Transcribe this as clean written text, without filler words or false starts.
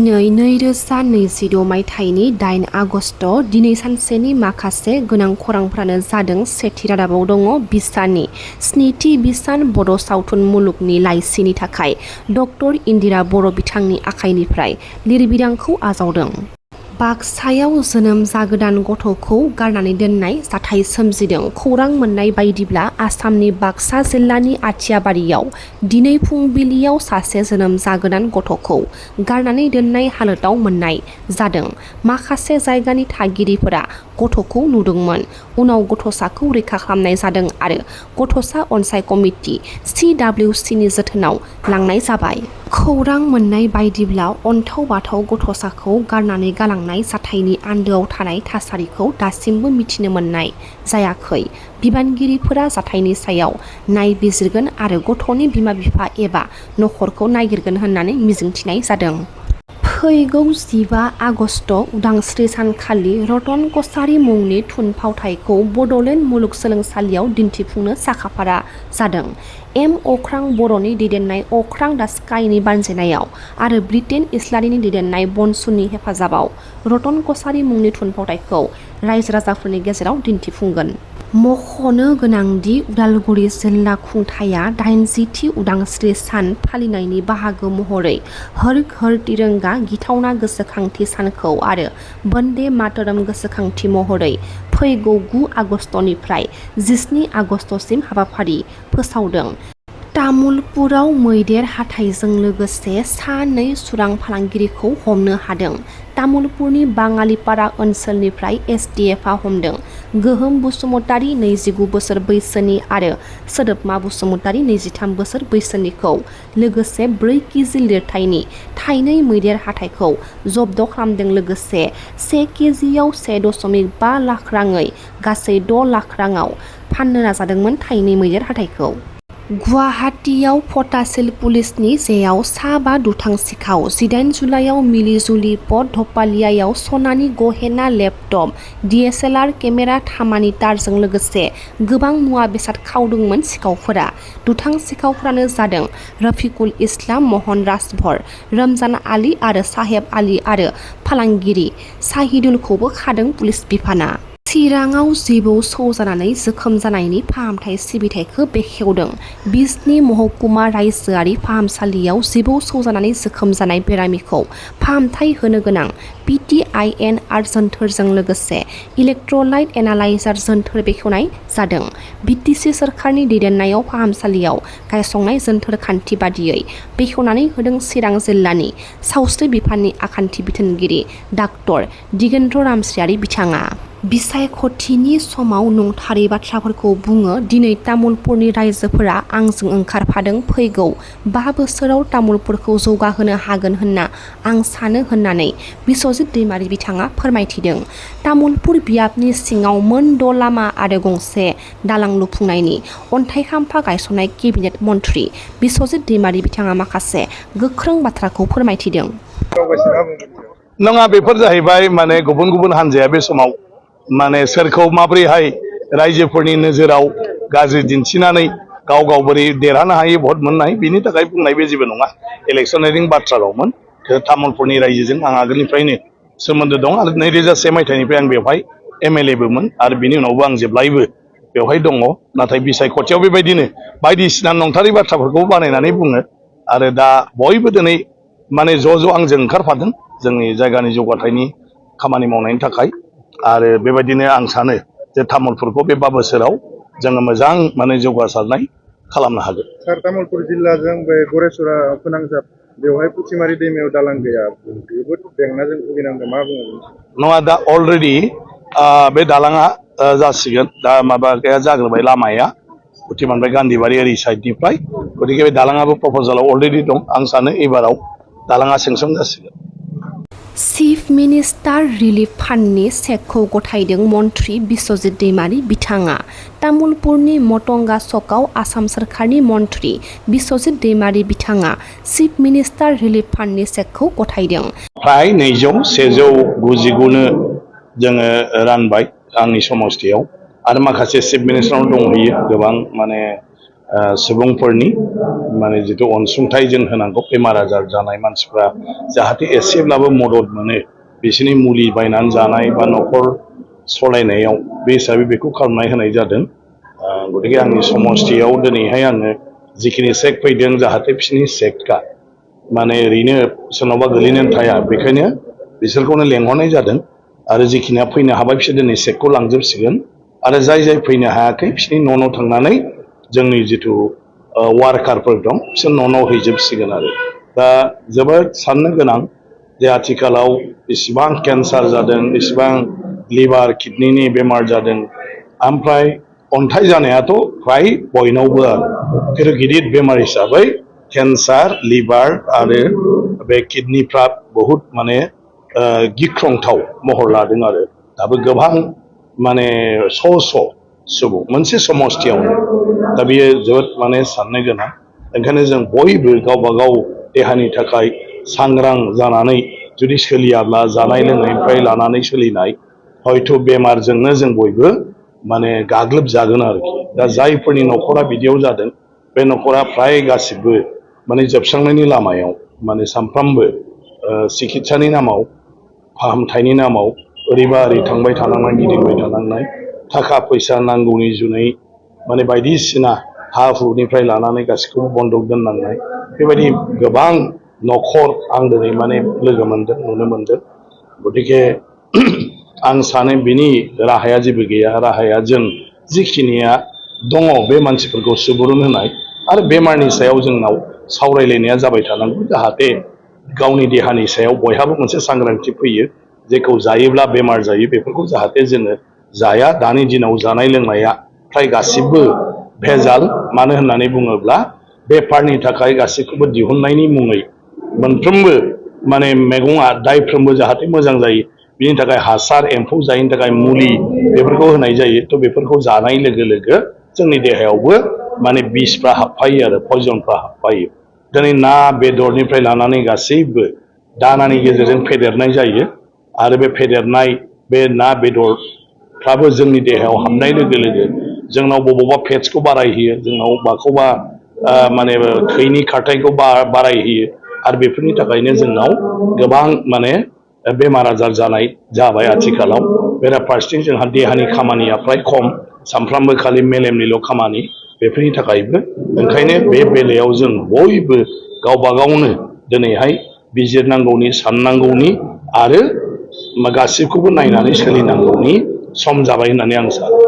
दिनै 2026 मायथाइनि 8 आगस्ट दिनै सानसेनि माखासे गोनां खौरांफ्रानो जादों। सेथि रादाबाव दङ बिसाननि 7थि बिसान बड' सावथुन मुलुगनि लाइसिनि थाखाय डक्टर इन्दिरा बर' बिथांनि आखाइनिफ्राय लिरबिदांखौ आजावदों। बाक्सायाव जोनोम जागोदान गथ'खौ गारनानै दोननाय जाथाय सोमजिदों। खौरां मोननाय बायदिब्ला आसामनि बाक्सा जिल्लानि आथियाबारियाव दिनै फुंबिलियाव सासे जोनोम जागोदान गथ'खौ गारनानै दोननाय हालोदाव मोननाय जादों। माखासे जायगानि थागिरिफोरा गथ'खौ नुदोंमोन। उनाव गथ'साखौ रैखा खालामनाय जादों आरो गथ'सा अनसाय कमिटि CWCनि जोथोनाव लांनाय जाबाय। खौरां मोननाय बायदिब्ला अन्थाव बाथाव गथ'साखौ गारनानै गालांनाय जाथायनि आन्दोआव थानाय थासारिखौ दासिमबो मिथिनो मोननाय जायाखै। बिबानगिरिफोरा जाथायनि सायाव नायबिजिरगोन आरो गथ'नि बिमा-बिफा एबा नखरखौ नागिरगोन होननानै मिजिंथिनाय जादों। फैगौ 15 आगस्ट उदांस्रि सानखालि रतन कछारी मुंनि थुनफावथायखौ बड'लेण्ड मुलुगसोलोंसालियाव दिन्थिफुंनो साखाफारा जादों। अख्रां बर'नि दैदेननाय अख्रां दा स्काइनि बानजायनायाव आरो ब्रिटेन इस्लारिनि दैदेननाय बनसुनि हेफाजाबाव रतन कछारी मुंनि थुनफावथायखौ रायजो राजाफोरनि गेजेराव दिन्थिफुंगोन। मख'नो गोनांदि उदालगुरि जिल्ला खुंथाया 80थि उदांस्रि सान फालिनायनि बाहागो महरै हर घर तिरंगा गिथावना गोसोखांथि सानखौ आरो बन्दे मातरम गोसोखांथि महरै फैगौ 9 आगस्टनिफ्राय 17 आगस्टसिम हाबाफारि फोसावदों। तामुलपुराव मैदेर हाथाइजों लोगोसे सा 2 सुरां फालांगिरिखौ हमनो हादों। तामुलपुरनि बाङालिपारा ओनसोलनिफ्राय STFआ हमदों। गोहोम बसुमतारी 29 बोसोर बैसोनि आरो सोदोबमा बसुमतारी 23 बोसोर बैसोनिखौ लोगोसे 4 केजि लिरथायनि थाइनै मैदेर हाथाइखौ जब्द खालामदों। लोगोसे 1 केजिआव 1.5 लाख राङै गासै 6 लाख राङाव फाननो नाजादोंमोन थाइनै मैदेर हाथाइखौ। गुवाहाटीयाव फटासिल पुलिसनि जेआव सा 5 दुथां सिखाव। 18 जुलाइयाव मिलिजुलि पट धपालियायाव सनानि गहेना लेपटप DSLR केमेरा थामानि तारजों लोगोसे गोबां मुवा बेसाद खावदोंमोन सिखावफोरा। दुथां सिखावफोरानो जादों रफिकुल इस्लाम, महन राजभर, रमजान आली आरो साहेब आली आरो फालांगिरि साहिदुलखौबो खादों पुलिस बिफाना। चिराङाव जिबौ सौजानानै जोखोम जानायनि फाहामथाय सिबिथायखौ बेखेवदों। बिजनी महकुमा रायजोआरि फाहामसालियाव जिबौ सौजानानै जोखोम जानाय बेरामिखौ फाहामथाय होनो गोनां PTINR जोनथोरजों लोगोसे इलेक्ट्रलाइट एनालाइजार जोनथोर बेखेवनाय जादों। BTC सोरखारनि दैदेननायाव फाहामसालियाव गायसंनाय जोनथोर खान्थि बादियै बेखेवनानै होदों चिरां जिल्लानि सावस्रि बिफाननि आखान्थि बिथोनगिरि डाक्टर दिगेन्द्र रामसियारि बिथाङा। बिसायख'थिनि समाव नंथारै बाथ्राफोरखौ बुङो। दिनै तामुलपुरनि रायजोफोरा आंजों ओंखारफादों। फैगौ 5 बोसोराव तामुलपुरखौ जौगाहोनो हागोन होनना आं सानो होननानै बिस्वजित दैमारि बिथाङा फोरमायथिदों। तामुलपुर बियाबनि सिङाव मोन 6 लामा आरो गंसे दालां लुफुंनायनि अन्थाइ खाम्फा गायसननाय केबिनेट मन्थ्रि बिस्वजित दैमारि बिथाङा माखासे गोख्रों बाथ्राखौ फोरमायथिदों। नङा, बेफोर जाहैबाय माने गुबुन गुबुन हान्जाया बे समाव माने सोरखौ माबोरैहाय रायजोफोरनि नोजोराव गाज्रि दिन्थिनानै गाव गाव बोरै देरहानो हायो, भट मोननो हायो, बिनि थाखाय बुंनाय बे जेबो नङा। इलेक्सनारिं बाथ्राल'मोन। तामुलपुरनि रायजोजों आं आगोलनिफ्रायनो सोमोन्दो दं आरो 2001 मायथाइनिफ्राय आं बेवहाय MLAबोमोन आरो बिनि उनावबो आं जेब्लायबो बेवहाय दङ। नाथाय बिसायख'थियाव बेबायदिनो बायदिसिना नंथारै बाथ्राफोरखौ बानायनानै बुङो आरो दा बयबो दिनै माने ज' आंजों ओंखारफादों जोंनि जायगानि जौगाथायनि खामानि मावनायनि थाखाय। आरो बेबायदिनो आं सानो जे तामुलपुरखौ बे 5 बोसोराव जोङो मोजां माने जौगासारनाय खालामनो हागोन। सार, तामुलपुर जिल्लाजों बे गरेसरा फोनांजाब बेवहाय पुथिमारि दैमायाव दालां गैया, जोबोद जेंनाजों भुगिनांदों, मा बुङो? नङा, दा अलरेडि बे दालाङा जासिगोन। दा माबाया जाग्रोबाय, लामाया पुथिमारिनिफ्राय गान्धीबारि ओरै साइडनिफ्राय। गतिके बे दालाङाबो प्रप'जालाव अलरेडि दं। आं सानो एबाराव दालाङा सेंसन जासिगोन। चिफ मिनिस्टार रिलिफ फान्डनि चेकखौ गथायदों मन्थ्रि बिस्वजित दैमारि बिथाङा। तामुलपुरनि मटंगा सकआव आसाम सोरखारनि मन्थ्रि बिस्वजित दैमारि बिथाङा चिफ मिनिस्टार रिलिफ फान्डनि चेकखौ गथायदों। फ्राय 199 जोङो रानबाय आंनि समस्थियाव आरो माखासे चिफ मिनिस्टारनाव दंहैयो गोबां माने सुबुंफोरनि माने जिथु अनसुंथाइ जों होनांगौ बेमार आजार जानाय मानसिफ्रा जाहाथे एसेब्लाबो मदद मोनो बिसोरनि मुलि बायनानै जानाय बा न'खर सालायनायाव बे हिसाबै बेखौ खालामनाय होनाय जादों। गतिके आंनि समस्थियाव दिनैहाय आङो जिखिनि चेक फैदों जाहाथे बिसोरनि चेकआ माने ओरैनो सोरनावबा गोलैनानै थाया बेखायनो बिसोरखौनो लेंहरनाय जादों आरो जिखिनिया फैनो हाबाय बिसोर दिनै चेकखौ लांजोबसिगोन आरो जाय जाय फैनो हायाखै बिसोरनि न' थांनानै जोंनि जिथु वार्कारफोर दं बिसोर न' हैजोबसिगोन आरो दा जोबोद साननो गोनां जे आथिखालाव इसिबां केन्सार जादों इसिबां लिभार किडनिनि बेमार जादों ओमफ्राय अन्थाइ जानायाथ' फ्राय बयनावबो आरो गिदिर बेमार हिसाबै केन्सार लिभार आरो बे किडनिफ्रा बहुद माने गिख्रंथाव महर लादों आरो दाबो गोबां माने स' सुबुं मोनसे समस्थियावनो दा बेयो जोबोद माने साननो गोनां ओंखायनो जों बयबो गावबा गाव देहानि थाखाय सांग्रां जानानै जुदि सोलियाब्ला जानाय लोंनायनिफ्राय लानानै सोलिनाय हयथ' बेमारजोंनो जों बयबो माने गाग्लोबजागोन आरोखि दा जायफोरनि न'खरा बिदियाव जादों बे न'खरा फ्राय गासिबो माने जोबस्रांनायनि लामायाव माने सानफ्रामबो सिकित्सानि नामाव फाहामथायनि नामाव ओरैबा ओरै थांबाय थानांनाय गिदिंबाय थानांनाय थाखा फैसा नांगौनि जुनै माने बायदिसिना हा हुनिफ्राय लानानै गासिखौबो बन्दक दोननांनाय बेबायदि गोबां न'खर आं दिनै माने लोगो मोनदों नुनो मोनदों गतिके आं सानो बिनि राहाया जेबो गैया राहाया जों जिखिनिया दङ बे मानसिफोरखौ सुबुरुन होनाय आरो बेमारनि सायाव जोंनाव सावरायलायनाया जाबाय थानांगौ जाहाथे गावनि देहानि सायाव बयहाबो मोनसे सांग्रांथि फैयो जेखौ जायोब्ला बेमार जायो बेफोरखौ जाहाथे जोङो जाया दानि दिनाव जानाय लोंनाया फ्राय गासिबो भेजाल मानो होननानै बुङोब्ला बेफारनि थाखाय गासैखौबो दिहुननायनि मुङै मोनफ्रोमबो माने मैगङा दायफ्रोमबो जाहाथे मोजां जायो बिनि थाखाय हासार एम्फौ जायैनि थाखाय मुलि बेफोरखौ होनाय जायो थ' बेफोरखौ जानाय लोगो लोगो जोंनि देहायावबो माने बिसफ्रा हाबफायो आरो पयजनफ्रा हाबफायो दिनै ना बेदरनिफ्राय लानानै गासैबो दानानि गेजेरजों फेदेरनाय जायो आरो बे फेदेरनाय बे ना बेदरफ्राबो जोंनि देहायाव हाबनाय लोगो लोगो जोंनाव बबावबा फेट्सखौ बारायहोयो जोंनाव माखौबा माने थैनि खारथायखौ बारायहोयो आरो बेफोरनि थाखायनो जोंनाव गोबां माने बेमार आजार जानाय जाबाय आथिखालाव बेराफारसेथिं जोंहा देहानि खामानिया फ्राय खम सानफ्रामबो खालि मेलेमनिल' खामानि बेफोरनि थाखायबो ओंखायनो बे बेलायाव जों बयबो गावबा गावनो दिनैहाय बिजिरनांगौनि साननांगौनि आरो गासैखौबो नायनानै सोलिनांगौनि सम जाबाय होननानै आं सानो